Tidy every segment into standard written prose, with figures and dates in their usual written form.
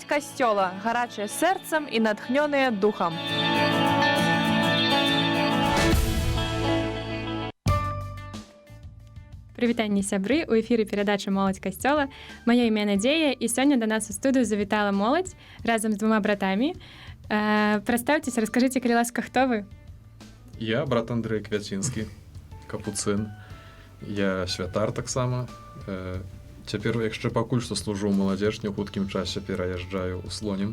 Моладзь касцёла, гарачая сэрцам і натхнёныя духам. Прывітанне, сябры, у эфіры перадача «Моладзь касцёла». Маё імя Надзея, і сёння да нас у студыю завітала моладзь разам з двума братамі. Прадстаўцеся, раскажыце, калі ласка, хто вы? Я брат Андрэй Квяцінскі, капуцын. Я святар таксама. Цяпер яшчэ пакуль што служу ў Маладзечне, у хуткім часе пераязджаю ў Слонім.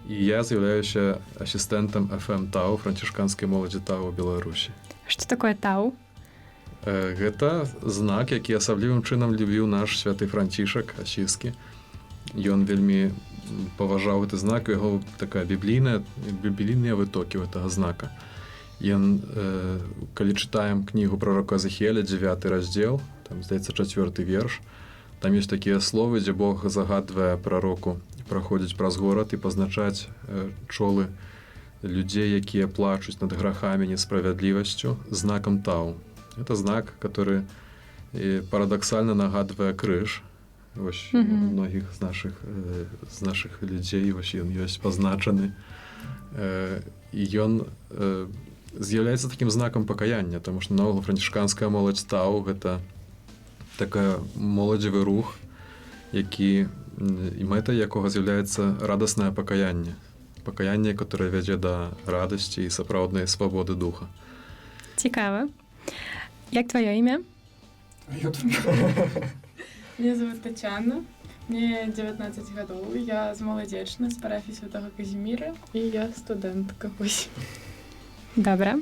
І я з'яўляюся асістэнтам FM Тау, францішканскай моладзі Тау Беларусі. Што такое Тау? Гэта знак, які асаблівым чынам любіў наш святы Францішак Асіскі. Ён вельмі паважаў гэты знак, у яго такая біблійныя вытокі ў гэтага знака. Ён, калі чытаем кнігу пророка Эзэхіэля, 9 раздзел, там, здаецца, 4 верш, там ёсць такія словы, дзе Бог загадвае прароку праходзіць праз горад і пазначаць чолы людзей, якія плачуць над грахамі, несправядлівасцю, знакам Тау. Это знак, который парадоксальна нагадвае крыж. Вось у многіх з нашых людзей вось ён ёсць пазначаны. І ён з'яўляецца такім знакам пакаяння, таму што наогул францішканская моладзь Тау гэта такая моладзевы рух, які і мэтай якога з'яўляецца радаснае пакаянне. Пакаянне, которое вядзе да радасці і сапраўднай свабоды духа. Цікава. Як твоё імя? Меня зовут Татьяна, мне 19 гадоў, я з Маладзечна, з парафіі Святога Казіміра, і я студэнтка. Вось. Добра.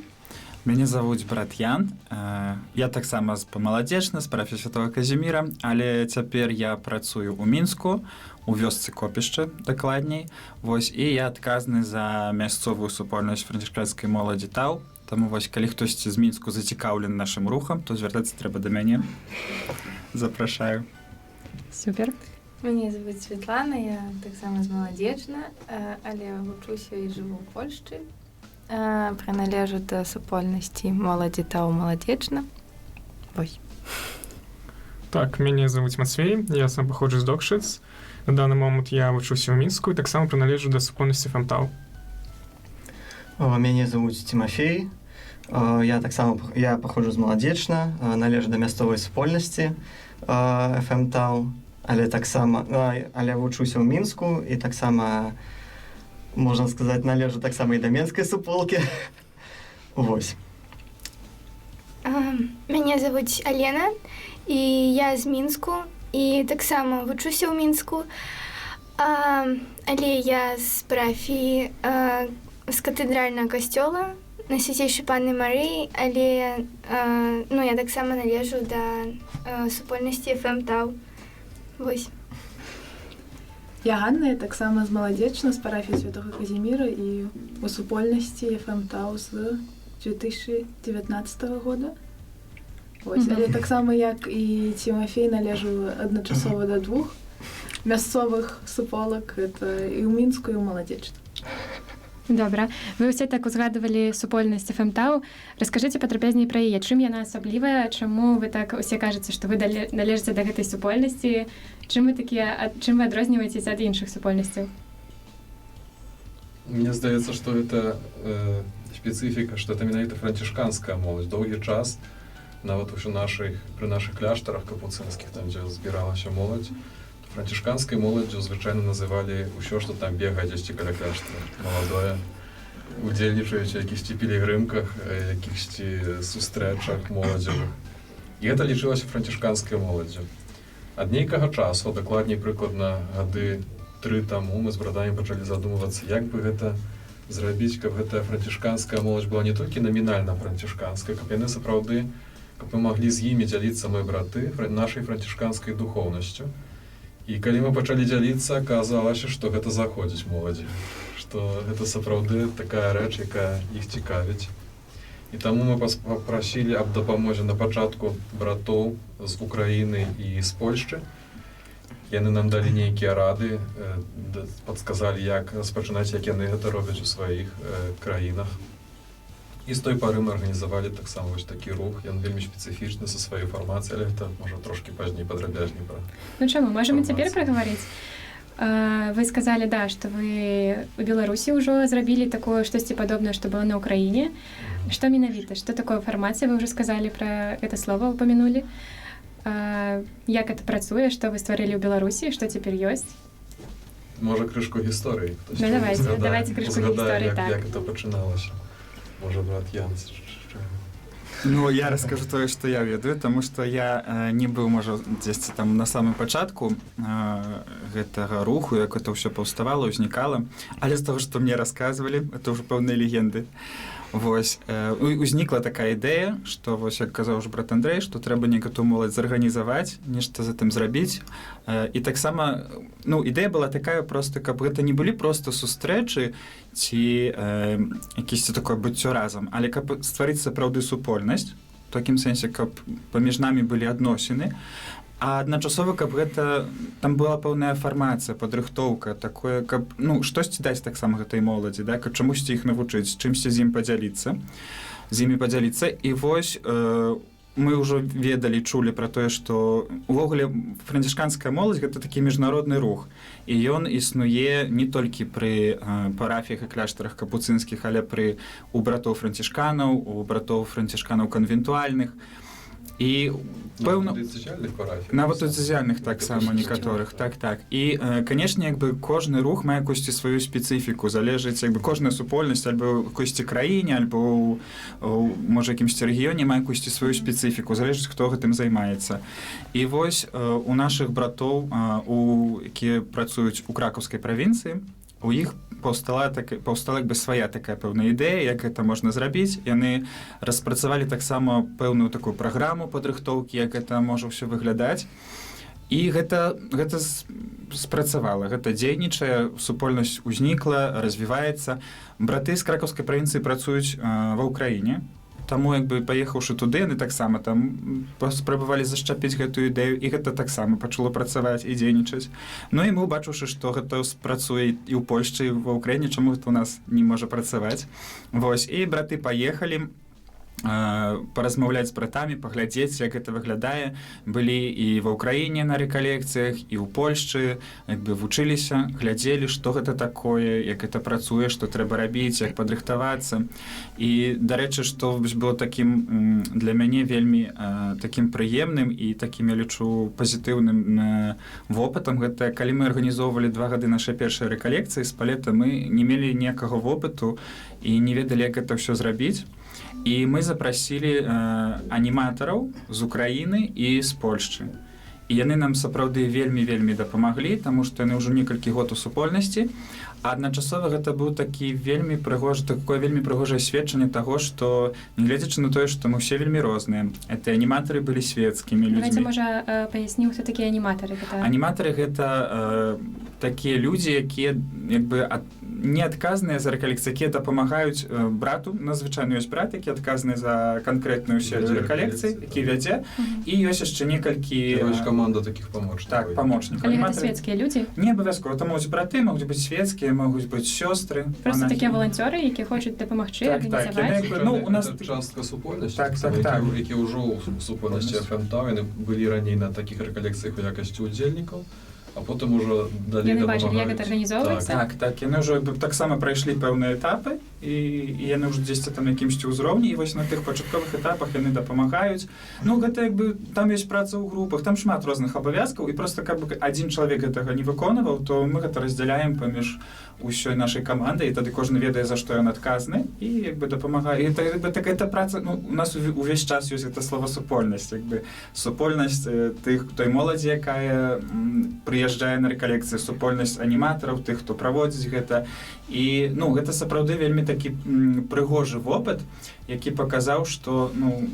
Мяне завуць брат Ян. Я таксама з Маладзечна, з парафіі Святога Казіміра, але цяпер я працую ў Мінску, у вёсцы Копішча, дакладней. Вось, і я адказны за мясцовую супольнасць францішканскай моладзі Тау. Таму вось, калі хтосьці з Мінску зацікаўлены нашым рухам, то звяртацца трэба да мяне. Запрашаю. Супер. Мяне завуць Святлана, я таксама з Маладзечна, але вучуся і жыву ў Польшчы. Прыналежу да супольнасці моладзі Тау Маладзечна. Вось. Так, мяне завуць Мацвей, я сам паходжу з Докшыц. На даны момант я вучуся ў Мінску і таксама прыналежу да супольнасці ФМТАУ. Мяне завуць Тимофей. Я таксама я паходжу з Маладзечна, належу да мясцовай супольнасці ФМТАУ, але таксама, але вучуся ў Мінску і таксама, можна сказаць, належу таксама і да менскай суполкі. Вось. Мяне завуць Алена, і я з Мінску, і таксама вучуся ў Мінску. Але я з парафіі, з катэдральнага касцёла Найсвяцейшай Панны Марыі, але ну, я таксама належу да супольнасці ФМТАУ. Вось. Я Ганна, я таксама з Маладзечна, з парафіі Святога Казіміра і у супольнасці ФМТАУ з 2019 года. Вось, але таксама, як і Тимофей, належу адначасова да двух мясцовых суполак, это і ў Мінску, і ў Маладзечна. Добра. Вы ўсе так узгадывалі супольнасць ФМТАУ. Раскажыце падрабязней пра яе. Чым яна асаблівая? Чаму вы так усе кажаце, што вы належыце да гэтай супольнасці? Чым вы такія, чым вы адрозніваецеся ад іншых супольнасцяў? Мне здаецца, што гэта спецыфіка, што это менавіта францішканская моладзь. Доўгі час нават усё пры нашых кляштарах капуцынскіх, там, дзе збіралася моладзь, францішканскай моладдзю звычайна называлі ўсё, што там бегае дзесьці каля кляштара, маладое, удзельнічаюць у якіхсьці пілігрымках, якіхсьці сустрэчах моладзевых. І гэта лічылася францішканскай моладдзю. Ад нейкага часу, а дакладней прыкладна гады 3 таму, мы з братамі пачалі задумвацца, як бы гэта зрабіць, каб гэтая францішканская моладзь была не толькі намінальна францішканская, каб яны сапраўды, каб мы маглі з імі дзяліцца, мы браты, нашай францішканскай духоўнасцю. І калі мы пачалі дзяліцца, аказалася, што гэта заходзіць моладзі, што гэта сапраўды такая рэч, якая іх цікавіць. І таму мы папрасілі аб дапамозе на пачатку братоў з Украіны і з Польшчы. Яны нам далі нейкія рады, падсказалі, як распачынаць, як яны гэта робяць у сваіх краінах. І з той пары мы арганізавалі таксама вось такі рух. Ён вельмі спецыфічны са сваёй фармацыяй, але гэта можа трошкі пазней падрабязней пра Ну чаму, можам і цяпер фармацыю. прагаварыць. Вы сказалі, да, што вы у Беларусі ўжо зрабілі такое штосьці падобнае, што было на Украіне. Што менавіта, што такое фармацыя, вы ўжо сказалі пра гэта слово, упомянули. Як это працуе, што вы стварылі ў Беларусі, што цяпер ёсць? Можа, крышку гісторыі хтось Ну, давайте, згадае, давайте крышку згадае, гісторыі, як, так. як это пачыналася. Можа, брат Ян. Ну, я раскажу тое, што я ведаю, таму што я не быў, можа, дзесьці там на самым пачатку гэтага руху, як это ўсё паўставала, ўзнікала, але з таго, што мне расказвалі, это ўжо пэўныя легенды. Вось узнікла такая ідэя, што вось, як казаў ужо брат Андрэй, што трэба неяк эту моладзь зарганізаваць, нешта за тым зрабіць. І таксама, ну, ідэя была такая просто, каб гэта не былі просто сустрэчы ці якісьці такое быццё разам, але каб стварыць сапраўды супольнасць, у такім сэнсе, каб паміж намі былі адносіны, а адначасова каб гэта там была пэўная фармацыя, падрыхтоўка, такое, каб, ну, штосьці даць таксама гэтай моладзі, да, каб чамусьці іх навучыць, чымсьці з ім падзяліцца, з імі падзяліцца. І вось мы ўжо ведалі, чулі пра тое, што увогуле францішканская моладзь — гэта такі міжнародны рух, і ён існуе не толькі пры парафіях і кляштарах капуцынскіх, але пры у братоў францішканаў, у братоў францішканаў канвентуальных і пэўна дыяцэзіяльных парафіях. Нават у дыяцэзіяльных таксама некаторых, так. І канешне, як бы кожны рух мае якусьці сваю спецыфіку, залежыць, як бы кожная супольнасць альбо ў якойсьці краіне, альбо ў, можа, якімсьці рэгіёне мае якусьці сваю спецыфіку, залежыць, хто гэтым займаецца. І вось у нашых братоў, якія працуюць у кракаўскай правінцыі, у іх паўстала як бы свая такая пэўная ідэя, як гэта можна зрабіць. Яны распрацавалі таксама пэўную такую праграму падрыхтоўкі, як гэта можа ўсё выглядаць. І гэта спрацавала, гэта дзейнічае, супольнасць узнікла, развіваецца. Браты з кракаўскай правінцыі працуюць ва Ўкраіне. Таму, як бы паехаўшы туды, яны таксама там паспрабавалі зашчапіць гэтую ідэю, і гэта таксама пачало працаваць і дзейнічаць. Ну і мы, убачыўшы, што гэта спрацуе і ў Польшчы, і ва Ўкраіне, чаму гэта ў нас не можа працаваць? Вось, і браты паехалі паразмаўляць з братамі, паглядзець, як гэта выглядае. Былі і ва Ўкраіне на рэкалекцыях, і ў Польшчы, як бы вучыліся, глядзелі, што гэта такое, як гэта працуе, што трэба рабіць, як падрыхтавацца. І, дарэчы, што вось было такім для мяне вельмі такім прыемным і такім, я лічу, пазітыўным вопытам, гэта калі мы арганізоўвалі 2 гады нашай першай рэкалекцыі з палета, мы не мелі ніякага вопыту і не ведалі, як гэта ўсё зрабіць. І мы запрасілі аніматараў з Украіны і з Польшчы. І яны нам сапраўды вельмі, вельмі дапамаглі, таму што яны ўжо некалькі год у супольнасці. А адначасова гэта быў такі вельмі прыгожы, такое вельмі прыгожае сведчанне таго, што нягледзячы на тое, што мы ўсе вельмі розныя, это аніматары былі светскімі Давайте, людзьмі. можа, паяснім, хто такія аніматары. Гэта... Аніматары — гэта такія людзі, якія як бы не адказныя за рэкалекцыі, якія дапамагаюць брату. Надзвычайна ёсць брат, які адказны за канкрэтную серыю Вядзе рэкалекцый, рэкалекцыі, які так. вядзе. І ёсць яшчэ некалькі Ёсць каманда такіх памочнікаў. Так, памочнікаў. Але гэта Аніматары- светскія людзі? Не абавязкова, там могуць браты, могуць быць светскія, могуць быць сёстры. Просто монахі. такія валанцёры, якія хочуць дапамагчы, Так, арганізаваць. яны як бы, ну, у нас Гэта частка супольнасці, Так, так. які ўжо ў супольнасці ФМТАУ, яны былі раней на такіх рэкалекцыях у якасці удзельнікаў, а потым ужо далей Яны бачылі, як дапамагаюць. гэта арганізоўваецца. Так, яны ўжо як бы таксама прайшлі пэўныя этапы, і яны ўжо дзесьці там на якімсьці ўзроўні, і вось на тых пачатковых этапах яны дапамагаюць. Ну, гэта як бы там ёсць праца ў групах, там шмат розных абавязкаў, і просто каб адзін чалавек гэтага не выконваў, то мы гэта раздзяляем паміж ўсёй нашай камандай, і тады кожны ведае, за што ён адказны, і як бы дапамагае. І это, як бы, так, это праца, ну, у нас увесь час ёсць гэта слова «супольнасць», як бы супольнасць тых, той моладзі, якая прыязджае на рэкалекцыі, супольнасць аніматараў, тых, хто праводзіць гэта. І, ну, гэта сапраўды вельмі такі прыгожы вопыт, які паказаў, што, ну,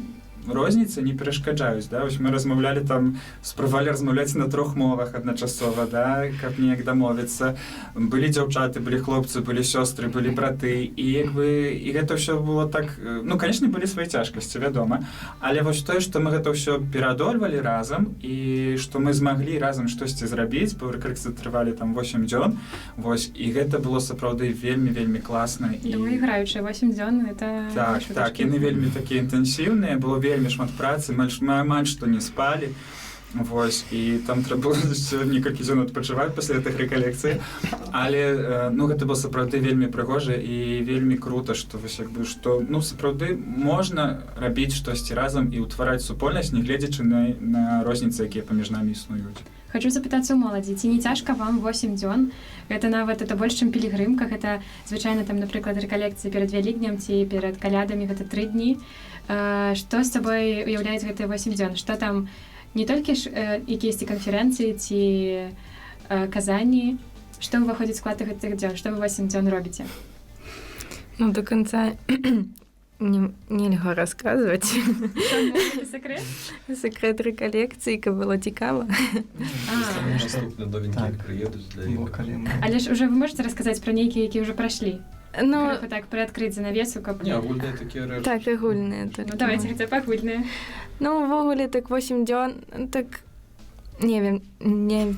розніцы не перашкаджаюць, да? Вось мы размаўлялі там, спрабавалі размаўляць на трох мовах адначасова, да, каб неяк дамовіцца. Былі дзяўчаты, былі хлопцы, былі сёстры, былі браты, і як бы і гэта ўсё было так, ну, канешне, былі свае цяжкасці, вядома, але вось тое, што мы гэта ўсё пераадольвалі разам і што мы змаглі разам штосьці зрабіць, бо рэкалекцыі трывалі там 8 дзён, вось, і гэта было сапраўды вельмі, вельмі класна. І... Доўгайграючыя 8 дзён, это Так, не так, шутачкі. яны вельмі такія інтэнсіўныя, было вельмі шмат працы, мы амаль што не спалі. Вось, і там трэба было яшчэ некалькі дзён адпачываць пасля гэтых рэкалекцый. Але ну, гэта было сапраўды вельмі прыгожа і вельмі круто, што вось як бы што, ну, сапраўды можна рабіць штосьці разам і ўтвараць супольнасць, не гледзячы на розніцы, якія паміж намі існуюць. Хочу запытацца ў моладзі, ці не цяжка вам 8 дзён? Гэта нават это больш, чым пілігрымка, гэта звычайна там, напрыклад, рэкалекцыі перад Вялікднем ці перад Калядамі, гэта 3 дні. Што з сабой уяўляюць гэтыя 8 дзён? Што там, не толькі ж якісьці канферэнцыі ці казанні, што ўваходзіць склад гэтых дзён, што вы 8 дзён робіце? Ну, до конца не, нельга расказваць. Сакрэт? Секрет рэкалекцыі, каб было цікава. Наступны новенькія прыедуць для Бо іх. калі мы Але ж уже вы можете расказаць пра нейкія, якія ўжо прайшлі? Ну, крыху так прыадкрыць занавесу, каб Не, агульныя такія рэчы. Так, агульныя. Ну, давайте хаця б агульныя. Ну, увогуле, так 8 дзён, так не вем, не.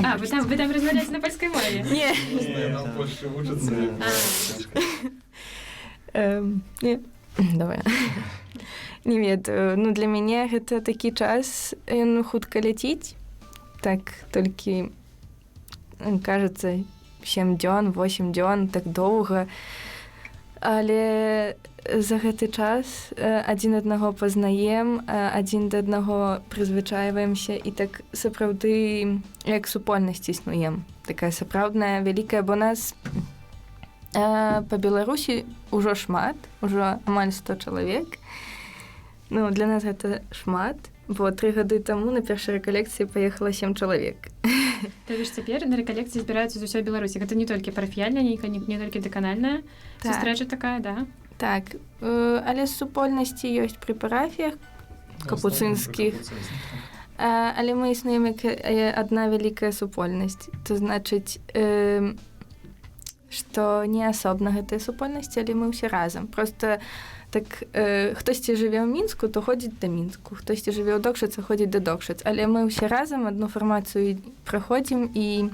А, вы там размаўляеце на польскай мове? Не. Яна ў Польшчы вучыцца. Да. Не. Давай. Не ведаю. Ну, для мяне гэта такі час, ён хутка ляціць. Так, толькі кажется, 7 дзён, 8 дзён, так доўга. Але за гэты час адзін аднаго пазнаем, адзін да аднаго прызвычайваемся і так сапраўды як супольнасць існуем. Такая сапраўдная вялікая, бо нас па Беларусі ўжо шмат, ужо амаль 100 чалавек. Ну, для нас гэта шмат, бо 3 гады таму на першай рэкалекцыі паехала сем чалавек. То бишь цяпер на рэкалекцыі збіраюцца з усёй Беларусі. Гэта не толькі парафіяльная нейкая, не толькі дэканальная сустрэча такая, да? Так, але супольнасці ёсць пры парафіях капуцынскіх. Але мы існуем як адна вялікая супольнасць. То значыць, што не асобна гэтыя супольнасці, але мы ўсе разам. Просто так хтосьці жыве ў Мінску, то ходзіць да Мінску, хтосьці жыве ў Докшыцах, ходзіць да Докшыц. Але мы ўсе разам адну фармацыю праходзім, і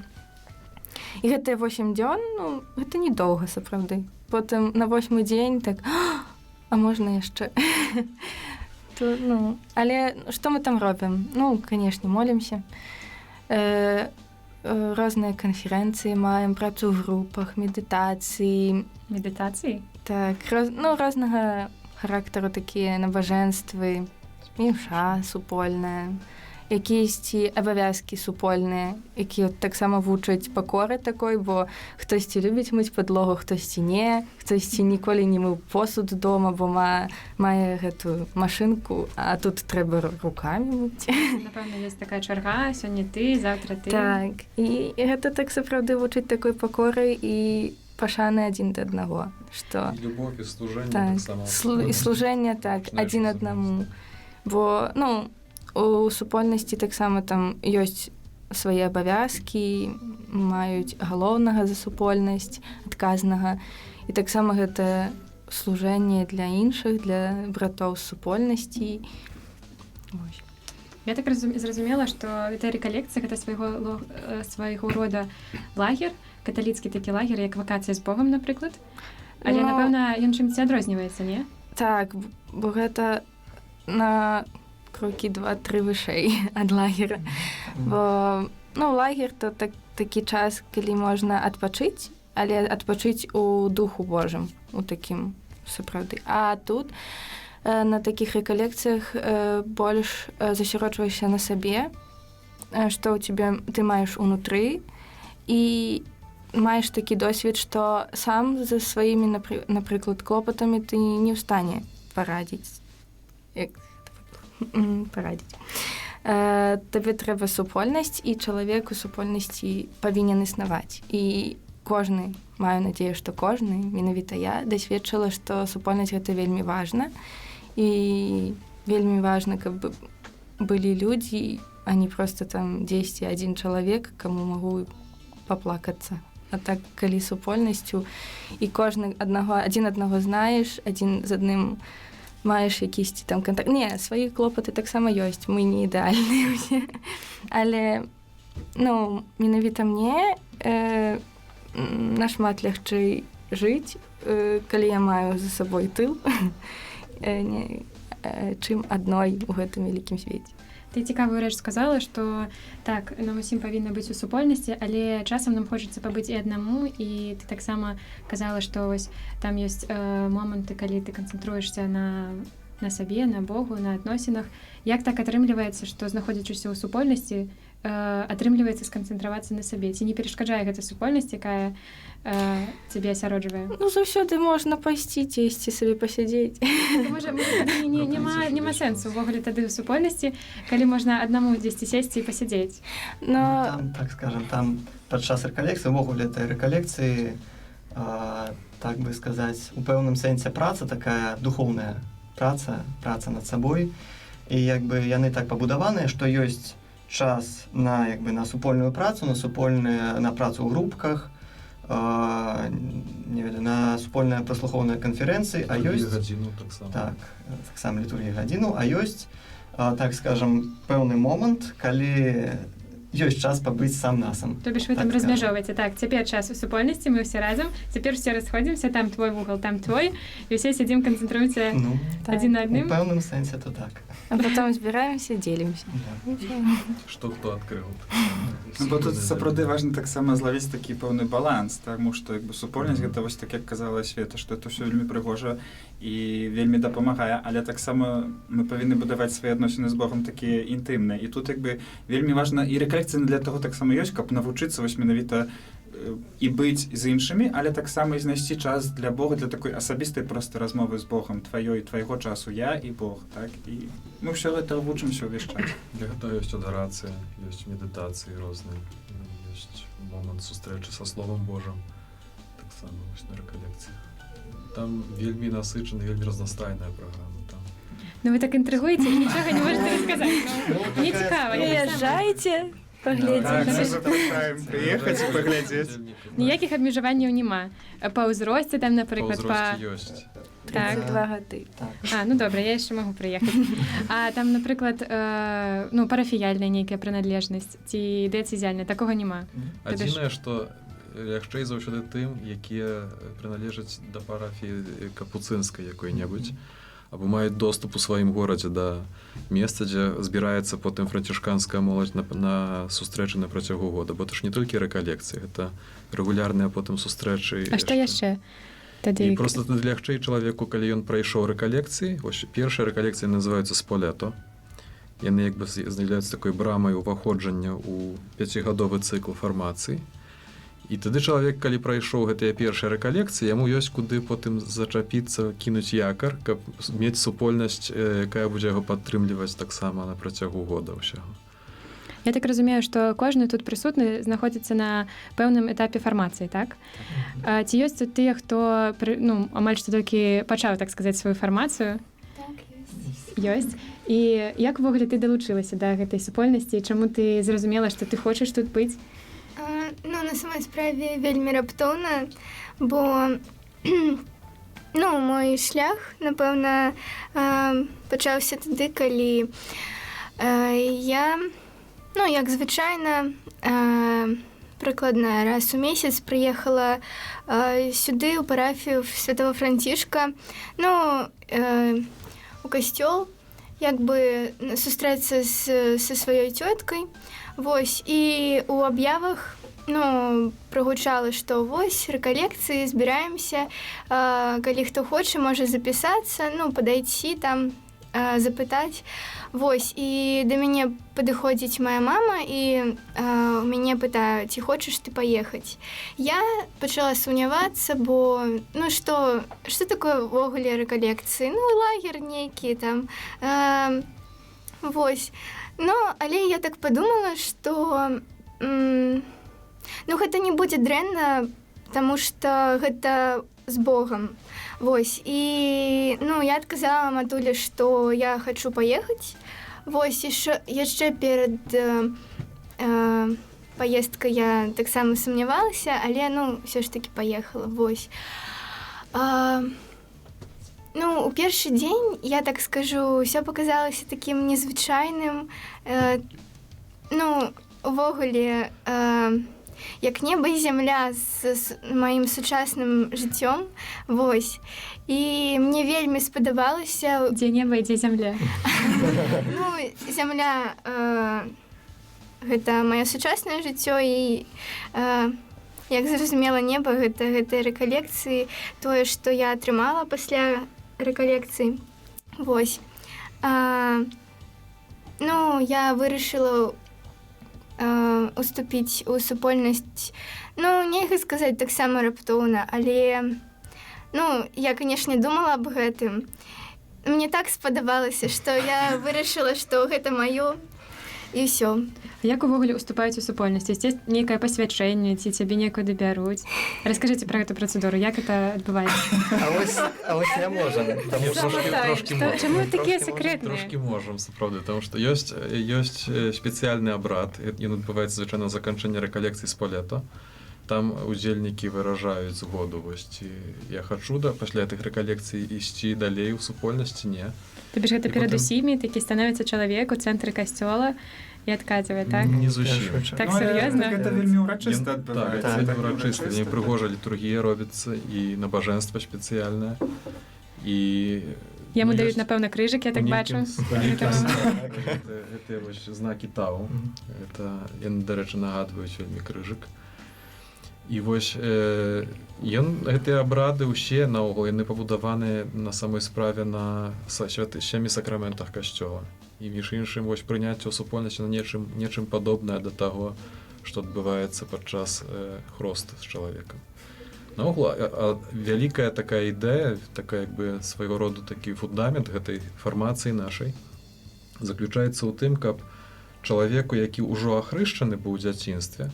гэтыя 8 дзён, ну, гэта недоўга сапраўды. Потым на восьмы дзень так: «А можна яшчэ?» То, ну, але што мы там робім? Ну, канешне, молімся. Розныя канферэнцыі маем, працу ў групах, медытацыі. Медытацыі? Так, ну, рознага характару такія набажэнствы, імша супольная, якісьці абавязкі супольныя, якія от таксама вучаць пакоры такой, бо хтосьці любіць мыць падлогу, хтосьці не, хтосьці ніколі не мыў посуд дома, бо мае гэтую машынку, а тут трэба рукамі мыць. Напэўна, ёсць такая чарга, сёння ты, заўтра ты. Так, і гэта так сапраўды вучыць такой пакоры і пашаны адзін да аднаго, што І любовь, і служэнне так, таксама. І служэнне, так, Пачынаеш адзін разумець. аднаму. Бо, ну, у супольнасці таксама там ёсць свае абавязкі, маюць галоўнага за супольнасць, адказнага. І таксама гэта служэнне для іншых, для братоў супольнасці. Вось. Я так зразумела, што гэта рэкалекцыя, гэта свайго рода лагер, каталіцкі такі лагер, як вакацыя з Богам, напрыклад. Але, Ну, напэўна, ён чымсьці адрозніваецца, не? Так, бо гэта на крокі два-тры вышэй ад лагера. Бо, ну, лагер то так, такі час, калі можна адпачыць, але адпачыць у духу Божым, у такім сапраўды. А тут на такіх рэкалекцыях больш засяроджваешся на сабе, што ў тебе ты маеш унутры, і маеш такі досвед, што сам за сваімі, напрыклад, клопатамі ты не ў стане парадзіць. Як парадзіць. Табе трэба супольнасць, і чалавек у супольнасці павінен існаваць. І кожны, маю надзею, што кожны, менавіта я дасведчыла, што супольнасць гэта вельмі важна, і вельмі важна, каб былі людзі, а не просто там дзесьці адзін чалавек, каму магу паплакацца. А так, калі супольнасцю і кожны аднаго, адзін аднаго знаеш, адзін з адным маеш якісьці там кантакт. Не, свае клопаты таксама ёсць, мы не ідэальныя ўсе. Але, ну, менавіта мне нашмат лягчэй жыць, калі я маю за сабой тыл, не, чым адной у гэтым вялікім свеце. Ты цікавую рэч сказала, што так, нам усім павінна быць у супольнасці, але часам нам хочацца пабыць і аднаму, і ты таксама казала, што вось там ёсць моманты, калі ты канцэнтруешся на сабе, на Богу, на адносінах. Як так атрымліваецца, што, знаходзячыся ў супольнасці, атрымліваецца сканцэнтравацца на сабе? Ці не перашкаджае гэта супольнасць, якая цябе асяроджвае? Ну, заўсёды можна пайсці дзесьці сабе пасядзець. Можа, тады не, няма сэнсу ўвогуле тады ў супольнасці, калі можна аднаму дзесьці сесці і пасядзець. Но Ну, там, так скажем, там падчас рэкалекцыі, увогуле этой рэкалекцыі, так бы сказаць, у пэўным сэнсе праца такая духоўная праца, праца над сабой. І як бы яны так пабудаваныя, што ёсць час на, як бы, на супольную працу, на працу ў групках, не ведаю, на супольныя праслухоўныя канферэнцыі, а ёсць гадзіну таксама. Так, таксама літургія гадзіну, а ёсць, так скажем, пэўны момант, калі ёсць час пабыць сам насам. То бишь вы там Так скажем. размяжоўваеце: так, цяпер час у супольнасці, мы ўсе разам, цяпер все расходзімся, там твой вугал, там твой, і ўсе сядзім, канцэнтруемся Ну, Так. адзін на у адным. пэўным сэнсе то так. А потом збіраемся, дзелімся. Да. І ўсё. Што хто адкрыў. Ну, бо тут сапраўды важна таксама злавіць такі пэўны баланс, таму што як бы супольнасць гэта вось так, як казала Света, што это ўсё вельмі прыгожа і вельмі дапамагае, але таксама мы павінны будаваць свае адносіны з Богом такія інтымныя. І тут як бы вельмі важна, і рэкалекцыі для таго таксама ёсць, каб навучыцца вось менавіта і быць з іншымі, але таксама і знайсці час для Бога, для такой асабістай проста размовы з Богом, тваёй, твайго часу, я і Бог, так, і мы ўсё гэта вучымся ўвесь час. Для гэтага ёсць адарацыя, ёсць медытацыі розныя, ёсць момант сустрэчы са Словам Божым таксама вось на рэкалекцыях. Там вельмі насычана, вельмі разнастайная праграма там. Ну, вы так інтрыгуеце і нічога не можете расказаць. Ну, мне цікава. Я таксама. Прыязджайце, паглядзіце. Так, мы запрашаем прыехаць і паглядзець. Ніякіх абмежаванняў няма. Па ўзросце там, напрыклад, па Па ёсць. Так. 32 гады. Так. А, ну добра, я яшчэ магу прыехаць. А там, напрыклад, ну, парафіяльная нейкая прыналежнасць ці дыяцэзіяльная, такога няма? Табе ж- Адзінае, што лягчэй заўсёды тым, якія прыналежаць да парафіі капуцынскай якой-небудзь або маюць доступ у сваім горадзе да месца, дзе збіраецца потым францішканская моладзь на сустрэчы на працягу года, бо то ж не толькі рэкалекцыі, гэта рэгулярныя потым сустрэчы. А што яшчэ? Тады І просто тады лягчэй чалавеку, калі ён прайшоў рэкалекцыі. Вось першыя рэкалекцыі называюцца Сполето. Яны як бы з'яўляюцца такой брамай уваходжання ў пяцігадовы цыкл фармацыі. І тады чалавек, калі прайшоў гэтыя першыя рэкалекцыі, яму ёсць куды потым зачапіцца, кінуць якар, каб мець супольнасць, якая будзе яго падтрымліваць таксама на працягу года ўсяго. Я так разумею, што кожны тут прысутны знаходзіцца на пэўным этапе фармацыі, так? А ці ёсць тут тыя, хто ну, амаль што толькі пачаў, так сказаць, сваю фармацыю? Так, ёсць. Ёсць. І як увогуле ты далучылася да гэтай супольнасці? Чаму ты зразумела, што ты хочаш тут быць? А, ну, на самой справе вельмі раптоўна, бо ну, мой шлях, напэўна, пачаўся тады, калі я, ну, як звычайна, прыкладна раз у месяц прыехала сюды, ў парафію святого Францішка, ну, у касцёл, як бы сустрэцца са сваёй цёткай. Вось, і у аб'явах, ну, прагучала, што вось рэкалекцыі, збіраемся, калі хто хоча, можа запісацца, ну, падайці там, запытаць. Вось, і да мяне падыходзіць моя мама і у мяне пытае: «Ці хочаш ты паехаць?» Я пачала сумнявацца, бо ну што такое ўвогуле рэкалекцыі, ну, лагер нейкі там, вось. Ну, але я так подумала, что ну, гэта не будзе дрэнна, таму что гэта з Богом. Вось, і ну, я адказала матуле, што я хочу паехаць. Вось, яшчэ перад паездкай я таксама сумнявалася, але, ну, ўсё ж таки паехала. Вось. Ну, у першы дзень, я так скажу, ўсё паказалася такім незвычайным. Ну, увогуле, як неба і зямля з маім сучасным жыццём. Вось. І мне вельмі спадабалася. Дзе неба і дзе зямля? Ну, зямля гэта маё сучаснае жыццё і, як зразумела, неба гэта гэтыя рэкалекцыі, тое, што я атрымала пасля рэкалекцыі. Вось. Ну, я вырашыла уступіць у супольнасць, ну, нельга сказаць, таксама раптоўна, але, ну, я, канешне, думала аб гэтым. Мне так спадабалася, што я вырашыла, што гэта маё, і ўсё. А як увогуле уступаюць у супольнасць? Ёсць нейкае пасвячэнне ці цябе некуды бяруць? Раскажыце пра гэту працэдуру, як это адбываецца? А вось не можам, таму Не, што трошкі Што- можам. Чаму вы такія Трошкі можам, сакрэтныя? Трошкі можам, сапраўды, потому что ёсць спецыяльны абрад, ён адбываецца звычайна на заканчэнне рэкалекцыі Сполета. Там удзельнікі выражаюць згоду, вось, ці я хачу да пасля гэтых рэкалекцый ісці далей у супольнасці, не. То бишь гэта І перад потым- усімі такі становіцца чалавек у цэнтры касцёла і адказвае, так? Не зусім. Першую чаргу. Так Ну, але сур'ёзна? Гэта вельмі ўрачыста Так, адбываецца. гэта вельмі Так, урачыста, вельмі прыгожа літургія робіцца і набажэнства спецыяльнае. І Яму ну, даюць, ёсць напэўна, крыжык, я так у бачу. нейкім Гэта- Гэтыя вось знакі тау. Это яны, дарэчы, нагадваюць вельмі крыжык. І вось ён, гэтыя абрады ўсе наогул яны пабудаваны на самой справе на святы сямі сакраментах касцёла. І між іншым вось прыняцце ў супольнасці на нечым падобнае да таго, што адбываецца падчас хросту з чалавекам. Наогул, вялікая такая ідэя, такая як бы свайго роду такі фундамент гэтай фармацыі нашай заключаецца ў тым, каб чалавеку, які ўжо ахрышчаны быў у дзяцінстве,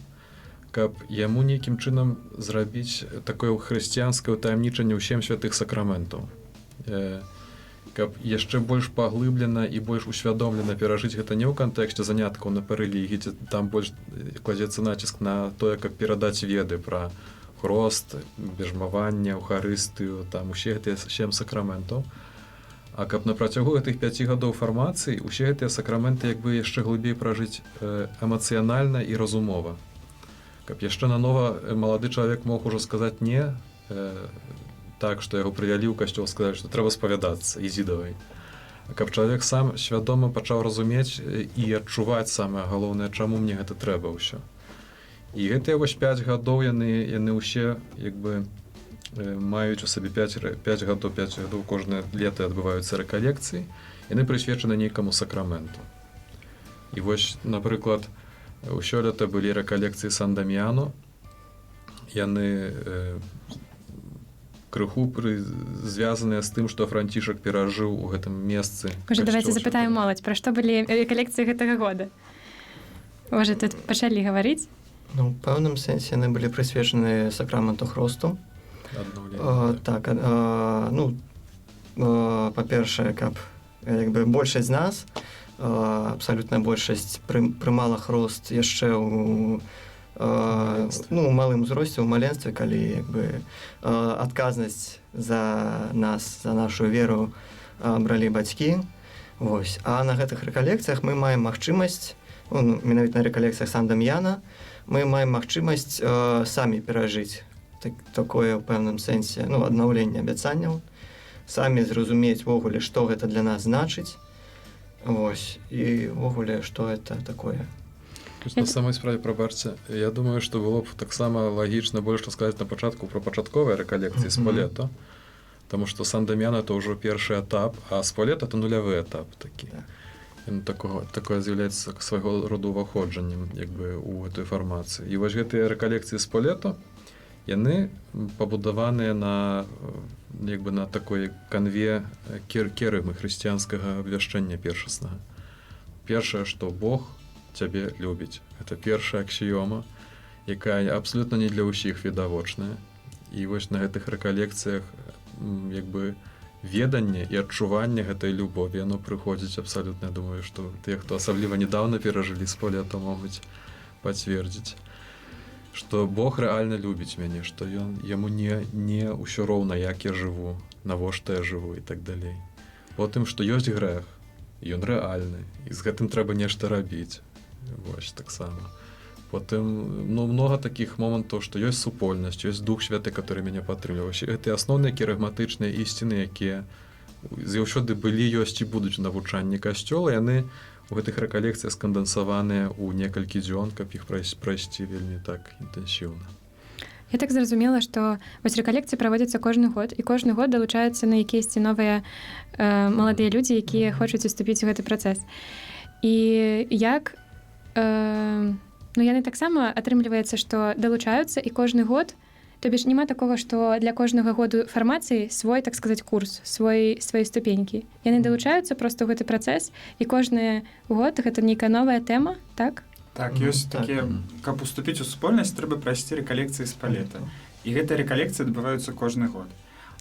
каб яму нейкім чынам зрабіць такое хрысціянскае ўтаямнічанне ў сем святых сакраментаў. Каб яшчэ больш паглыблена і больш усвядомлена перажыць гэта не ў кантэксце заняткаў на па рэлігіі, дзе там больш кладзецца націск на тое, каб перадаць веды пра хрост, бежмаванне, Эўхарыстыю, там усе гэтыя сем сакраментаў. А каб на працягу гэтых 5 гадоў фармацыі усе гэтыя сакраменты як бы яшчэ глыбей пражыць эмацыянальна і разумова. Каб яшчэ нанова малады чалавек мог ужо сказаць не так, што яго прывялі ў касцёл, сказаць, што трэба спавядацца, ідзі давай. А каб чалавек сам свядома пачаў разумець і адчуваць самае галоўнае, чаму мне гэта трэба ўсё. І гэтыя вось 5 гадоў яны ўсе як бы маюць у сабе 5 гадоў, 5 гадоў кожнае лета адбываюцца рэкалекцыі, яны прысвечаны нейкаму сакраменту. І вось, напрыклад, у сёлета былі рэкалекцыі Сан-Дам'яну, яны крыху звязаныя з тым, што Францішак перажыў у гэтым месцы. Можа, давайте касцёл запытаем святого. моладзь, пра што былі рэкалекцыі гэтага года? Можа, тут пачалі гаварыць? Ну, у пэўным сэнсе яны былі прысвечаны сакраменту хросту. Аднаўленне, Так, ну, па-першае, каб як бы большасць з нас, абсалютная большасць прымала хрост яшчэ ў ну, у малым узросце, ў маленстве, калі як бы адказнасць за нас, за нашу веру бралі бацькі. Вось. А на гэтых рэкалекцыях мы маем магчымасць, ну, менавіта на рэкалекцыях Сан Дам'яна, мы маем магчымасць самі перажыць такое ў пэўным сэнсе, ну, аднаўленне абяцанняў, самі зразумець увогуле, што гэта для нас значыць. Вось. І увогуле, што это такое. То есть, на самой справе, прабачце, я думаю, што было б таксама лагічна больш расказаць на пачатку пра пачатковыя рэкалекцыі Сполета, Таму што Сан Дам'ян это ўжо першы этап, а Сполета это нулявы этап такі. Ён такое з'яўляецца свайго роду уваходжаннем як бы у гэтую фармацыю. І вось гэтыя рэкалекцыі Сполета, яны пабудаваныя на як бы на такой канве керыгмы, хрысціянскага абвяшчэння першаснага. Першае, што Бог цябе любіць. Это першая аксіёма, якая абсалютна не для ўсіх відавочная. І вось на гэтых рэкалекцыях як бы веданне і адчуванне гэтай любові, яно прыходзіць абсалютна. Я думаю, што тыя, хто асабліва недавно перажылі Сполета, могуць пацвердзіць, што Бог рэальна любіць мяне, што ён яму не ўсё роўна, як я жыву, навошта я жыву і так далей. Потым, што ёсць грэх, ён рэальны, і з гэтым трэба нешта рабіць. Вось таксама. Потым, ну, много таких момантаў, што ёсць супольнасць, ёсць Дух Святы, который мяне падтрымліваў. Гэтыя асноўныя керыгматычныя ісціны, якія заўсёды былі, ёсць і будуць у навучанні касцёла, яны у гэтых рэкалекцыях скандэнсаваныя ў некалькі дзён, каб іх прайсці вельмі так інтэнсіўна. Я так зразумела, што вось рэкалекцыі праводзяцца кожны год, і кожны год далучаюцца на якіясьці новыя маладыя людзі, якія хочуць уступіць у гэты працэс. І як ну, яны таксама, атрымліваецца, што далучаюцца і кожны год, то бишь няма такога, што для кожнага году фармацыі свой, так сказать, курс, свае ступенькі. Яны далучаюцца просто ў гэты працэс, і кожны год гэта нейкая новая тэма, так? Так, Мгм, ёсць так. такія, каб уступіць у супольнасць, трэба прайсці рэкалекцыі Спалета. І гэтыя рэкалекцыі адбываюцца кожны год.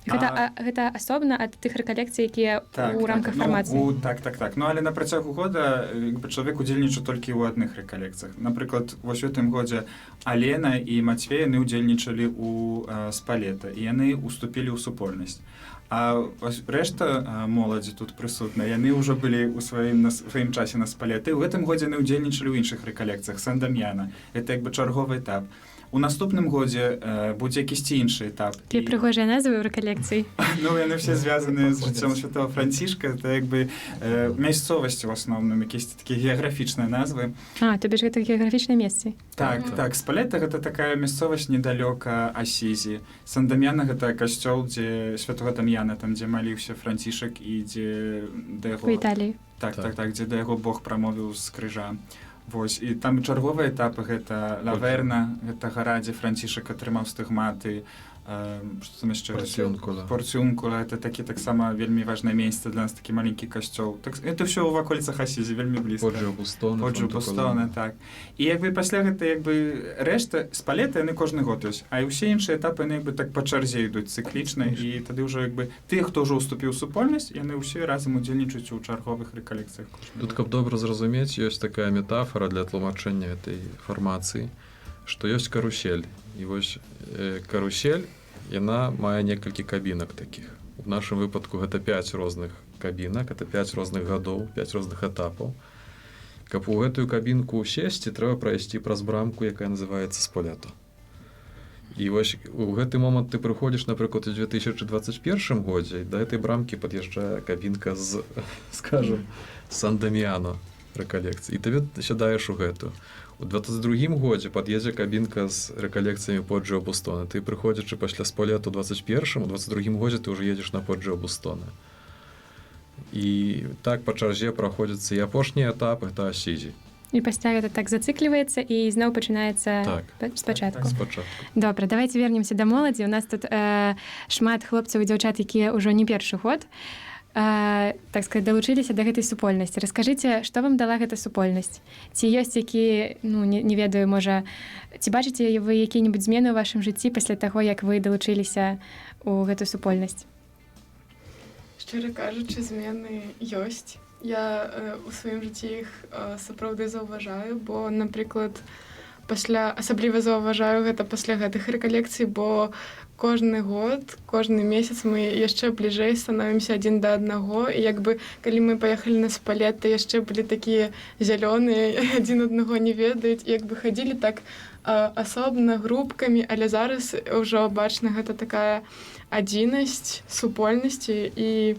Гэта, гэта асобна ад тых рэкалекцый, якія у рамках ну, фармацыі. Так. Ну, але на працягу года як бы, чалавек удзельнічае толькі ў адных рэкалекцыях. Напрыклад, вось у гэтым годзе Алена і Мацвей, яны ўдзельнічалі ў Спалета, і яны уступілі ў супольнасць. А вось рэшта моладзі тут прысутна, яны ўжо былі ў сваім на сваім часе на Спалета. І ў гэтым годзе яны ўдзельнічалі ў іншых рэкалекцыях Сан-Дам'яна. Это як бы чарговы этап. У наступным годзе будзе якісьці іншы этап. Такія прыгожыя назвы ў рэкалекцыі. Ну, яны все звязаны з жыццём святого Францішка, это як бы мясцовасці ў асноўным, якісь такія геаграфічныя назвы. А, то бишь гэта геаграфічныя месцы. Так, так, Спалета — гэта такая мясцовасць недалёка Асізі. Сан-Дам'яна — гэта касцёл, дзе святого Дам'яна, там, дзе маліўся Францішак і дзе да яго У Італіі. Так, Так. так, дзе да яго Бог прамовіў з крыжа. Вось, і там чарговыя этапы — гэта Лаверна, гэта гара, дзе Францішак атрымаў стыгматы, што там яшчэ? Парціўнкула. Порціункула — это такі таксама вельмі важнае месца для нас, такі маленькі касцёл. Так, это ўсё ў ваколіцах Асізі, вельмі блізка. Поджіо Бустона. Поджо Бустона, так. І як бы пасля гэта як бы рэшта Спалета, яны кожны год ёсць, а і ўсе іншыя этапы, яны як бы так па чарзе ідуць цыклічна, і тады ўжо як бы тыя, хто ўжо ўступіў у супольнасць, яны ўсе разам удзельнічаюць у чарговых рэкалекцыях кожны Тут, год. каб добра зразумець, ёсць такая метафора для тлумачэння этой фармацыі, што ёсць карусель. І вось карусель, яна мае некалькі кабінак такіх. У нашым выпадку гэта 5 розных кабінак, это 5 розных гадоў, 5 розных этапаў. Каб у гэтую кабінку сесці, трэба прайсці праз брамку, якая называецца Сполето. І вось у гэты момант ты прыходзіш, напрыклад, у 2021 годзе, і да этой брамкі пад'язджае кабінка з, скажем, Сан-Даміяно рэкалекцыі. І ты сядаеш у гэту. У 22 годзе пад'едзе кабінка з рэкалекцыямі Поджіо Бустона. Ты, прыходзячы пасля Сполету 21, у 22 годзе ты ўжо едзеш на Поджіо Бустона. І так па чарзе праходзіцца, і апошні этап — гэта Асізі. І пасля гэта так зацыкліваецца і зноў пачынаецца Так. спачатку. Спачатку. Добра, давайте вернемся да моладзі. У нас тут шмат хлопцаў і дзяўчат, якія ўжо не першы год, так сказать, далучыліся да гэтай супольнасці. Раскажыце, што вам дала гэта супольнасць? Ці ёсць які, ну, не ведаю, можа, ці бачыце вы якія-небудзь змены ў вашым жыцці пасля таго, як вы далучыліся ў гэту супольнасць? Шчыра кажучы, змены ёсць. Я у сваім жыцці іх сапраўды заўважаю, бо, напрыклад, пасля, асабліва заўважаю гэта пасля гэтых рэкалекцый, бо кожны год, кожны месяц мы яшчэ бліжэй становімся адзін да аднаго. І як бы калі мы паехалі на Спалета, яшчэ былі такія зялёныя, адзін аднаго не ведаюць, і як бы хадзілі так асобна, групкамі, але зараз ўжо бачна гэта такая адзінасць супольнасці. І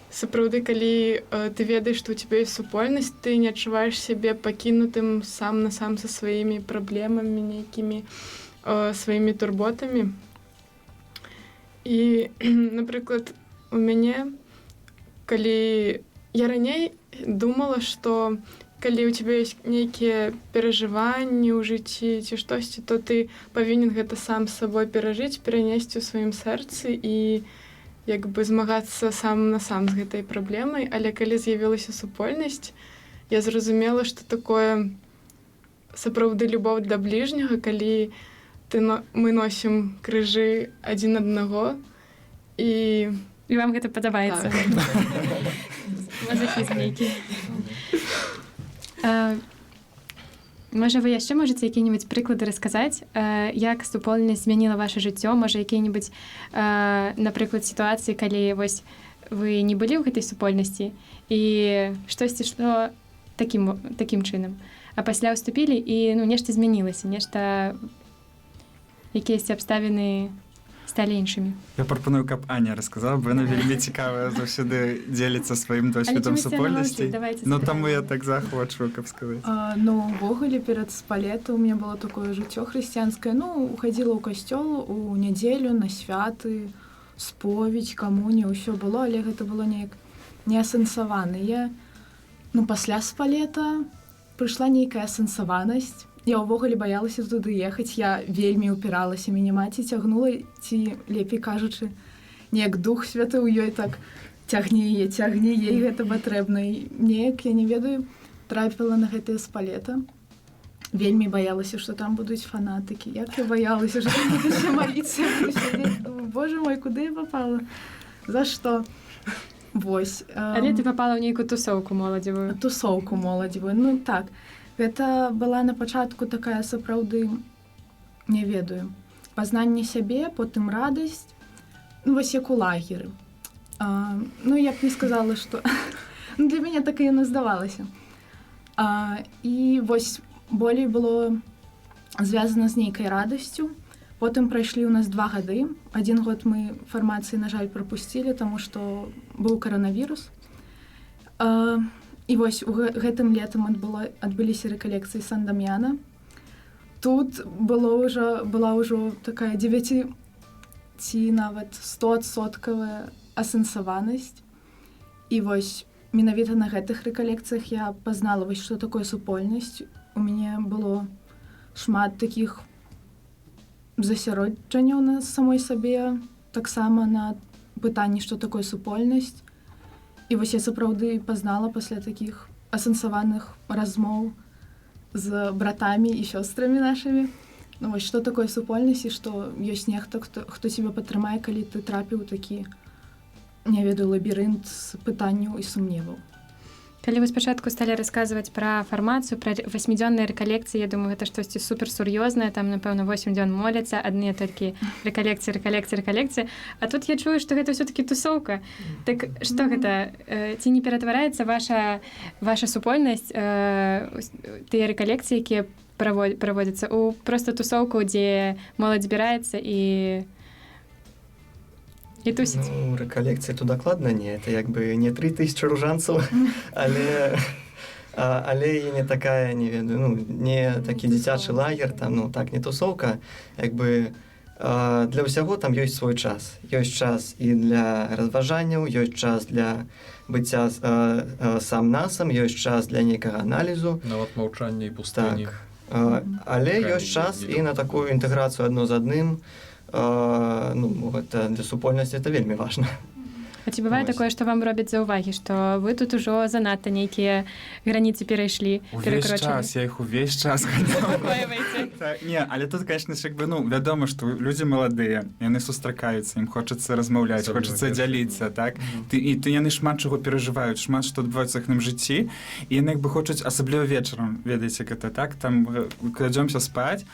сапраўды, калі ты ведаеш, што ў цябе ёсць супольнасць, ты не адчуваеш сябе пакінутым сам на сам са сваімі праблемамі, нейкімі сваімі турботамі. І, напрыклад, у мяне, калі я раней думала, што калі ў цябе ёсць нейкія перажыванні ў жыцці ці штосьці, то ты павінен гэта сам з сабой перажыць, перанесці ў сваім сэрцы і як бы змагацца сам на сам з гэтай праблемай, але калі з'явілася супольнасць, я зразумела, што такое сапраўды любоў да бліжняга, калі мы носім крыжы адзін аднаго і І вам гэта падабаецца. Так. Мазахізм нейкі. Можа, вы яшчэ можаце якія-небудзь прыклады расказаць, як супольнасць змяніла ваше жыццё, можа, якія-небудзь, напрыклад, сітуацыі, калі вось вы не былі ў гэтай супольнасці і штосьці ішло такім чынам. А пасля ўступілі, і, ну, нешта змянілася, нешта, якіясьці абставіны сталі іншымі. Я прапаную, каб Аня расказала, бо яна вельмі цікавая, заўсёды дзеліцца сваім досведам чамусьці яна супольнасці. маўчыць, давайте Ну, таму я спытаем. так заахвочваю, каб сказаць. Ну, увогуле, перад Спалета у меня было такое жыццё хрысціянскае. Ну, хадзіла ў касцёл у нядзелю, на святы, споведь, камунія, ўсё было, але гэта было неяк неасэнсавана. Я, ну, пасля Спалета прыйшла нейкая асэнсаванасць. Я ўвогуле баялася туды ехаць, я вельмі ўпіралася, мяне маці цягнула, ці, лепей кажучы, неяк Дух Святы ў ёй так цягне яе, цягне, ей гэта патрэбна. І неяк, я не ведаю, трапіла на гэтае Спалета. Вельмі баялася, што там будуць фанатыкі. Як я баялася, што там будуць усе маліцца, я буду сядзець, думаю: «Боже мой, куды я попала? За што?» Вось. Але ты попала ў нейкую тусоўку моладзевую. Тусоўку моладзевую. Ну так, гэта была на пачатку такая сапраўды, не ведаю, пазнанне сябе, потым радасць, ну, вось як у лагеры. Ну, я б не сказала, што, ну, для мяне так і яно здавалася. І вось болей было звязана з нейкай радасцю. Потым прайшлі ў нас 2 гады. Адзін год мы фармацыі, на жаль, прапусцілі, таму што быў каранавірус. І вось у гэтым летам адбыліся рэкалекцыі Сан-Дам'яна. Тут было ўжо была ўжо такая 9 ці нават 100-адсоткавая асэнсаванасць. І вось менавіта на гэтых рэкалекцыях я пазнала вось, што такое супольнасць. У мяне было шмат такіх засяроджанняў на самой сабе, таксама на пытанні, што такое супольнасць. І вось я сапраўды пазнала пасля такіх асэнсаваных размоў з братамі і сёстрамі нашымі, ну, вось, што такое супольнасць і што ёсць нехта, хто цябе падтрымае, калі ты трапіў у такі, не ведаю, лабірынт з пытанняў і сумневаў. Калі вы спачатку сталі расказваць пра фармацыю, пра васьмідзённыя рэкалекцыі, я думаю, гэта штосьці суперсур'ёзнае, там, напэўна, 8 дзён моляцца, адныя толькі рэкалекцыі, рэкалекцыі, рэкалекцыі. А тут я чую, што гэта ўсё-такі тусоўка. Так што гэта, ці не ператвараецца ваша супольнасць, тыя рэкалекцыі, якія праводзяцца, у просто тусоўку, дзе моладзь збіраецца і тусіць? Ну, рэкалекцыі то дакладна не, это як бы не 3000 ружанцаў, але і не такая, не ведаю, ну, не такі дзіцячы лагер там, ну так, не тусоўка, як бы для ўсяго там ёсць свой час. Ёсць час і для разважанняў, ёсць час для быцця сам насам, ёсць час для нейкага аналізу. Нават маўчанне і пустыні. Так. Але Крайне ёсць час і нелёгка. на такую інтэграцыю адно з адным. Ну, гэта для супольнасці это вельмі важна. А ці бывае Вось. такое, што вам робяць заўвагі, што вы тут ужо занадта нейкія граніцы перайшлі, Увесь перакрочылі? час, я іх увесь час ганяў. Успокойвайце. Так, не, але тут, конечно ж, як бы, ну, вядома, што людзі маладыя, яны сустракаюцца, ім хочацца размаўляць, Асабліва хочацца першыя дзяліцца, дні. так? Ты, і ты яны шмат чаго перажываюць, шмат што адбываецца ў іхным жыцці, і яны як бы хочуць, асабліва вечарам, ведаеце, як это так, там кладзёмся спаць,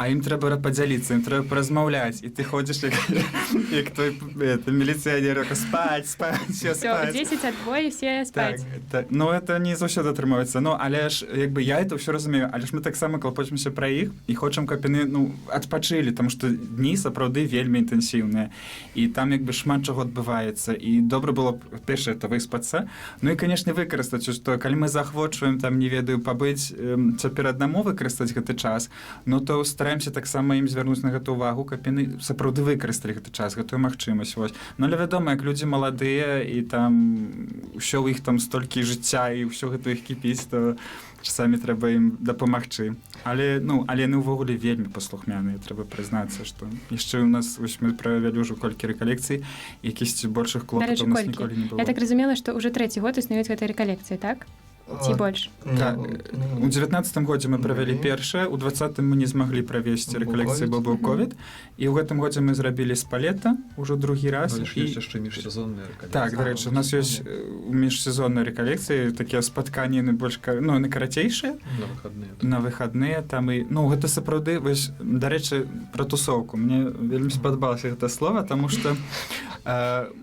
а ім трэба падзяліцца, ім трэба паразмаўляць, і ты ходзіш як той это, міліцыянер, такі: «Спаць, спаць, все Всё, спаць». 10 отбой, все спаць. Так. Ну, это не заўсёды атрымоўваецца. Ну, але ж як бы я это ўсё разумею, але ж мы таксама клапоцімся пра іх і хочам, каб яны, ну, адпачылі, таму што дні сапраўды вельмі інтэнсіўныя. І там як бы шмат чаго адбываецца, і добра было б першае это выспацца. Ну і, конечно, выкарыстаць, што калі мы заахвочваем там, не ведаю, пабыць цяпер аднаму, выкарыстаць гэты час, ну то стараемся таксама ім звярнуць на гэту увагу, каб яны сапраўды выкарысталі гэты час, гэтую магчымасць. Вось. Ну, але вядома, як людзі маладыя і там ўсё ў іх там столькі жыцця і ўсё гэта ў іх кіпіць, то часамі трэба ім дапамагчы. Але, ну, але яны ўвогуле вельмі паслухмяныя, трэба прызнацца, што яшчэ ў нас вось мы правялі ўжо колькі рэкалекцый, якісьці большых Дарэчы, клопатаў у нас колькі? ніколі не было. Я так разумела, што ўжо трэці год існуюць гэтыя рэкалекцыі, так? Ці больш? Так, Ну, у 19-м годзе мы правялі першае, у 20-м мы не змаглі правесці Быў рэкалекцыі, бо ковід. быў ковід. І ў гэтым годзе мы зрабілі Спалета ўжо другі раз. Але ж І ёсць яшчэ міжсезонныя рэкалекцыі. Так, дарэчы, у нас ёсць міжсезонныя рэкалекцыі, такія спатканні, яны больш ну, яны карацейшыя. На выхадныя. На выхадныя там, і, ну, гэта сапраўды вось, дарэчы, пра тусоўку мне вельмі спадабалася гэта слова, таму што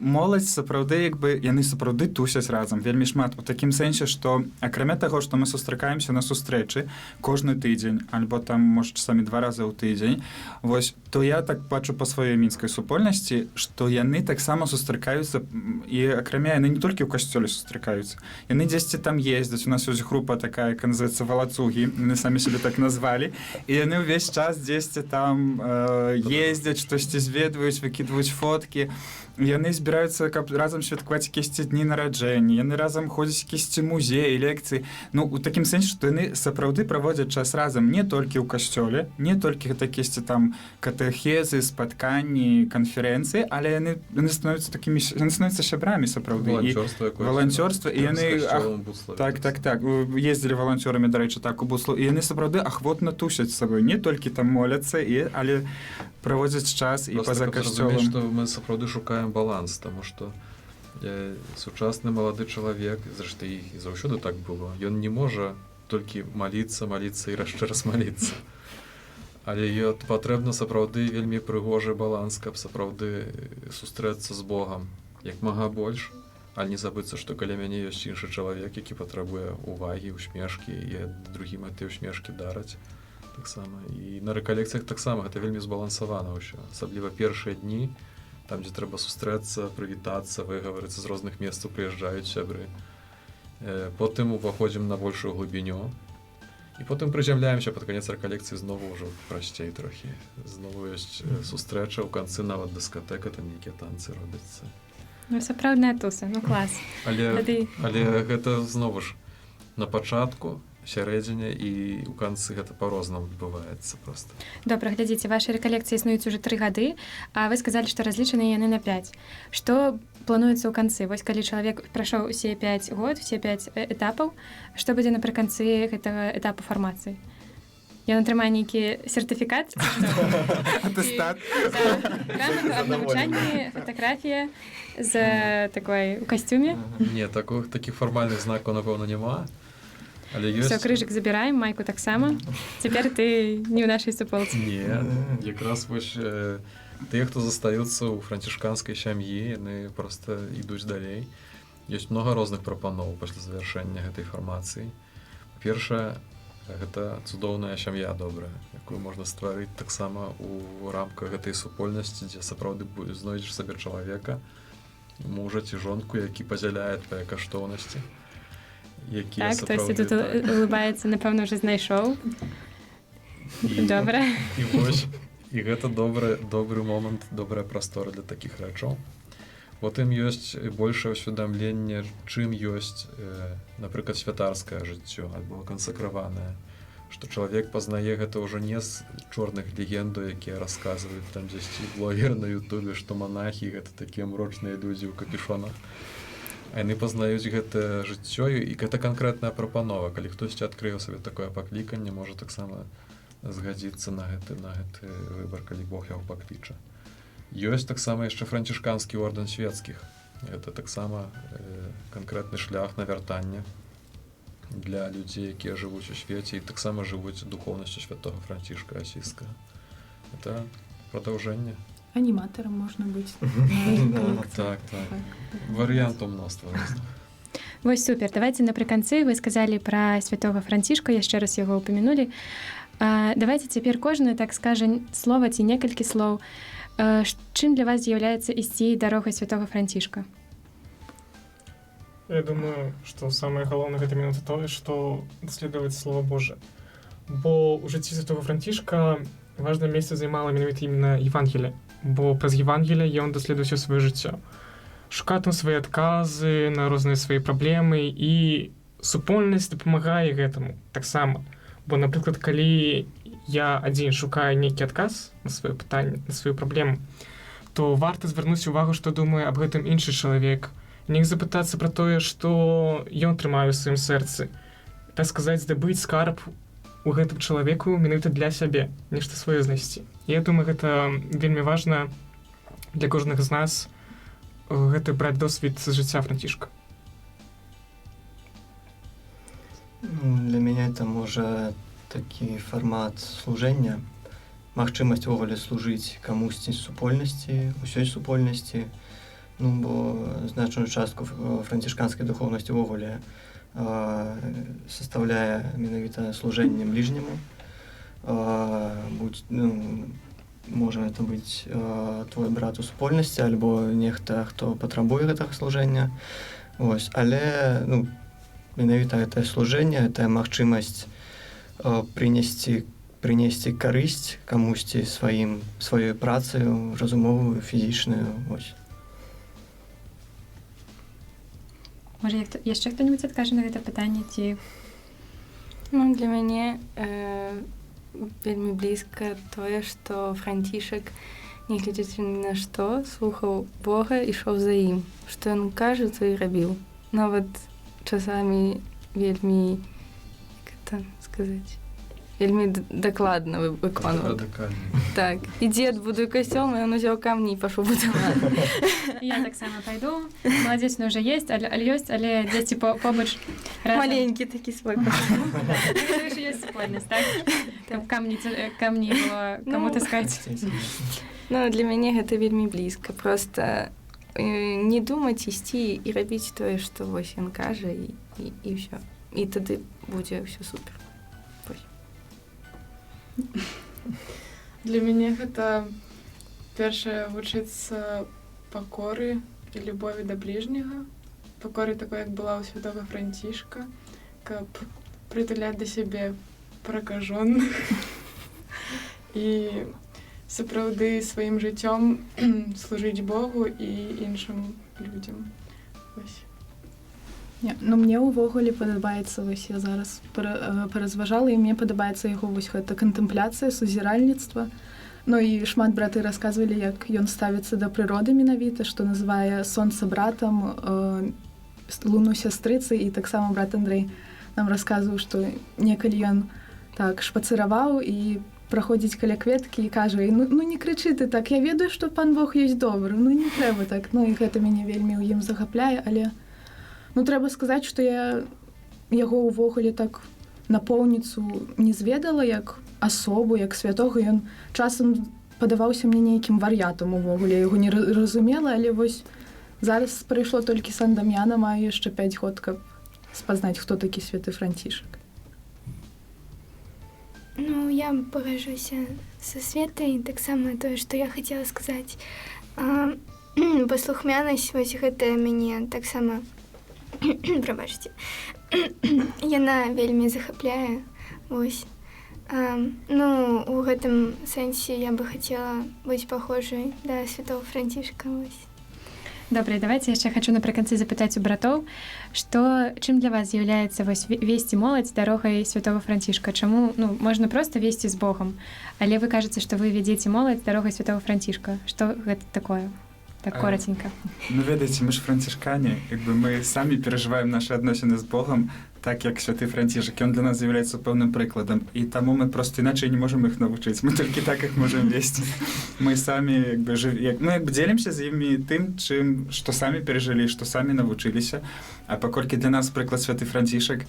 моладзь сапраўды, як бы, яны сапраўды тусяць разам вельмі шмат у такім сэнсе, што Акрамя таго, што мы сустракаемся на сустрэчы кожны тыдзень, альбо там, можа, часамі два разы ў тыдзень, вось, то я так бачу па сваёй мінскай супольнасці, што яны таксама сустракаюцца, і акрамя яны не толькі ў касцёле сустракаюцца, яны дзесьці там ездзяць. У нас ёсць група такая, якая называется «Валацугі», яны самі сябе так назвалі, і яны ўвесь час дзесьці там ездзяць, штосьці зведваюць, выкідваюць фоткі. Яны збіраюцца, каб разам святкаваць якісьці дні нараджэння, яны разам ходзяць якісьці музеі, лекцыі. Ну, у такім сэнсе, што яны сапраўды праводзяць час разам не толькі ў касцёле, не толькі гэта якісьці там катэхезы, спатканні, канферэнцыі, але яны становяцца такімі, яны становяцца сябрамі сапраўды. І Валанцёрства якоесьці, валанцёрства, і з яны касцёлам Будславе. Так, ездзілі валанцёрамі, дарэчы, так, у Будслаў, і яны сапраўды ахвотна тусяць з сабой, не толькі там моляцца, але праводзяць час і Просто па-за каб зразумець, касцёлам. што мы сапраўды шукаем баланс, таму што сучасны малады чалавек, зрэшты, і заўсёды так было, ён не можа толькі маліцца, маліцца і яшчэ раз маліцца. Але патрэбна сапраўды вельмі прыгожы баланс, каб сапраўды сустрэцца з Богам як мага больш, але не забыцца, што каля мяне ёсць іншы чалавек, які патрабуе увагі, усмешкі, і другім гэтыя усмешкі дараць таксама. І на рэкалекцыях таксама гэта вельмі збалансавана ўсё, асабліва першыя дні, там, дзе трэба сустрэцца, прывітацца, выгаварыцца, з розных месцаў прыязджаюць сябры. Потым уваходзім на большую глыбіню і потым прызямляемся пад канец рэкалекцыі, знову ўжо прасцей трохі. Знову ёсць сустрэча, ў канцы нават дыскатэка, там нейкія танцы робяцца. Ну, сапраўдная туса, ну клас. Але, Тады але гэта знову ж на пачатку, сярэдзіне і ў канцы гэта па-рознаму адбываецца просто. Добра, глядзіце, вашы рэкалекцыі існуюць уже 3 гады, а вы сказалі, што разлічаныя яны на 5. Што плануецца ў канцы? Вось калі чалавек прайшоў усе 5 год, усе 5 этапаў, што будзе напрыканцы гэтага этапу фармацыі? Ён атрымае нейкі сертыфікат? Ці што? Атэстат. Да, грамоту аб навучанні, фатаграфія з такой у касцюме. Не, такіх фармальных знакаў, напэўна, няма. Але ёсць. Всё, крыжык забіраем, майку таксама. Цяпер ты не ў нашай суполцы. Не, якраз вось тыя, хто застаюцца ў францішканскай сям'і, яны просто ідуць далей. Ёсць многа розных прапаноў пасля завяршэння гэтай фармацыі. Па-першае, гэта цудоўная сям'я добрая, якую можна стварыць таксама ў рамках гэтай супольнасці, дзе сапраўды знойдзеш сабе чалавека, мужа ці жонку, які падзяляе твае каштоўнасці, якія Так, хтосьці сапраўды тут улыбаецца, напэўна, уже знайшоў. Добра. І вось, і гэта добры момант, добрая прастора для такіх рэчаў. Потым ёсць большае ўсведамленне, чым ёсць, напрыклад, святарскае жыццё альбо кансакраванае, што чалавек пазнае гэта ўжо не з чорных легендаў, якія расказваюць там дзесьці блогеры на Ютубе, што манахі гэта такія мрочныя людзі ў капюшонах. А яны пазнаюць гэта жыццё, і гэта канкрэтная прапанова. Калі хтосьці адкрые сабе такое пакліканне, можа таксама згадзіцца на гэты выбар, калі Бог яго пакліча. Ёсць таксама яшчэ францішканскі ордэн светскіх. Гэта таксама канкрэтны шлях навяртання для людзей, якія жывуць у свеце і таксама жывуць духоўнасцю святого Францішка Асіскага. Это прадаўжэнне. Аніматарам можна быць. Так. Варыянтаў мноства розных. Вось супер. Давайте напрыканцы, вы сказалі пра святого Францішка, яшчэ раз яго упомянули. Давайте цяпер кожны так скажа слова ці некалькі слоў. Чым для вас з'яўляецца ісці дарогай святого Францішка? Я думаю, што самае галоўнае гэта менавіта тое, што даследаваць Слова Божае. Бо ў жыцці святого Францішка важнае месца займала менавіта именно Евангелие, бо праз Евангелие ён даследуе ўсё сваё жыццё. Шукае там свае адказы на розныя свае праблемы, і супольнасць дапамагае гэтаму таксама. Бо, напрыклад, калі я адзін шукаю нейкі адказ на сваё пытанне, на сваю праблему, то варта звярнуць увагу, што думае аб гэтым іншы чалавек, неяк запытацца пра тое, што ён трымае ў сваім сэрцы. Так сказаць, здабыць скарб у гэтым чалавеку менавіта для сябе, нешта сваё знайсці. Я думаю, гэта вельмі важна для кожнага з нас, гэты браць досвед з жыцця Францішка. Ну, для мяне это можа такі фармат служэння, магчымасць увогуле служыць камусьці з супольнасці, усёй супольнасці. Ну, бо значную частку францішканскай духоўнасці увогуле составляе менавіта служэнне бліжняму. Будь, ну, можа это быць твой брат у супольнасці альбо нехта, хто патрабуе гэтага служэння. Вось, але, ну, менавіта гэтае служэнне, гэтая магчымасць прынесці карысць камусьці сваёй працаю, разумовую, фізічную, вось. Можа, яшчэ хто-небудзь адкажа на гэта пытанне ці? Ну, для мяне вельмі блізка тое, што Францішак, нягледзячы ні на што, слухаў Бога і ішоў за ім. Што ён кажа, то і рабіў. Нават часамі вельмі, як это сказаць, вельмі дакладна выконваў. Радыкальна. Так, ідзі, адбудуй касцёл, і ён узяў камні і пашоў будаваць. Я таксама пайду. Маладзечна ўжо есть, але ёсць, але дзеці побач разам. Маленькі такі свой. Ну, ж ёсць супольнасць, так? Каб камні было каму Ну. таскаць. Ну, для мяне гэта вельмі блізка. Просто не думаць, ісці і рабіць тое, што вось ён кажа, і ўсё. І тады будзе ўсё супер. Для мяне гэта першае вучыцца пакоры і любові да бліжняга, пакоры такой, як была ў святога Францішка, каб прытуляць да сябе пракажонных і сапраўды сваім жыццём служыць Богу і іншым людзям. Вось. Не, ну мне ўвогуле падабаецца, вось я зараз паразважала, і мне падабаецца яго вось гэта кантэмпляцыя, сузіральніцтва. Ну і шмат браты расказвалі, як ён ставіцца да прыроды менавіта, што называе сонца братам, луну сястрыцай, і таксама брат Андрэй нам расказваў, што некалі ён так шпацыраваў і праходзіць каля кветкі і кажа: Ну не крычы ты так, я ведаю, што пан Бог ёсць добры, ну не трэба так». Ну і гэта мяне вельмі ў ім захапляе, але ну трэба сказаць, што я яго ўвогуле так напоўніцу не зведала як асобу, як святога. Ён часам падаваўся мне нейкім вар'ятам увогуле, я яго не разумела, але вось зараз прыйшло толькі Сан Дам'яна, маю яшчэ 5 год, каб спазнаць, хто такі святы Францішак. Ну, я пагаджуся са Светай, таксама тое, што я хацела сказаць. Паслухмянасць, вось гэта мяне таксама, прабачце, яна вельмі захапляе. Вось. Ну, у гэтым сэнсе я бы хацела быць пахожай да святого Францішка. Вось. Добра, давайте яшчэ хачу напрыканцы запытаць у братоў, што чым для вас з'яўляецца вось весці моладзь дарогай святого Францішка? Чаму, ну, можна проста весці з Богам, але вы кажаце, што вы вядзеце моладзь дарогай святого Францішка. Што гэта такое? Так коротенько. Ну, ведаеце, мы ж францішкане, як бы мы самі перажываем нашы адносіны з Богам так, як святы Францішак. Ён для нас з'яўляецца пэўным прыкладам. І таму мы просто іначай не можам іх навучыць. Мы толькі так іх можам весці. Мы самі, як бы, як, мы як бы дзелімся з імі тым, чым, што самі перажылі, што самі навучыліся. А паколькі для нас прыклад святы Францішак,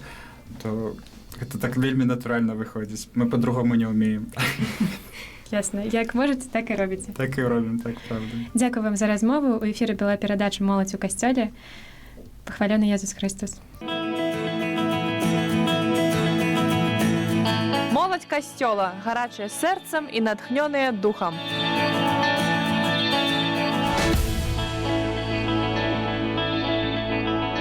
то гэта так вельмі натуральна выходзіць. Мы по-другому не ўмеем. Ясна. Як можаце, так і робіце. Так і робім, так, правда. Дзякую вам за размову. У эфіры была перадача «Моладзь у касцёле». Пахвалёны Езус Хрыстус. Моладзь касцёла, гарачая сэрцам і натхнёная духам.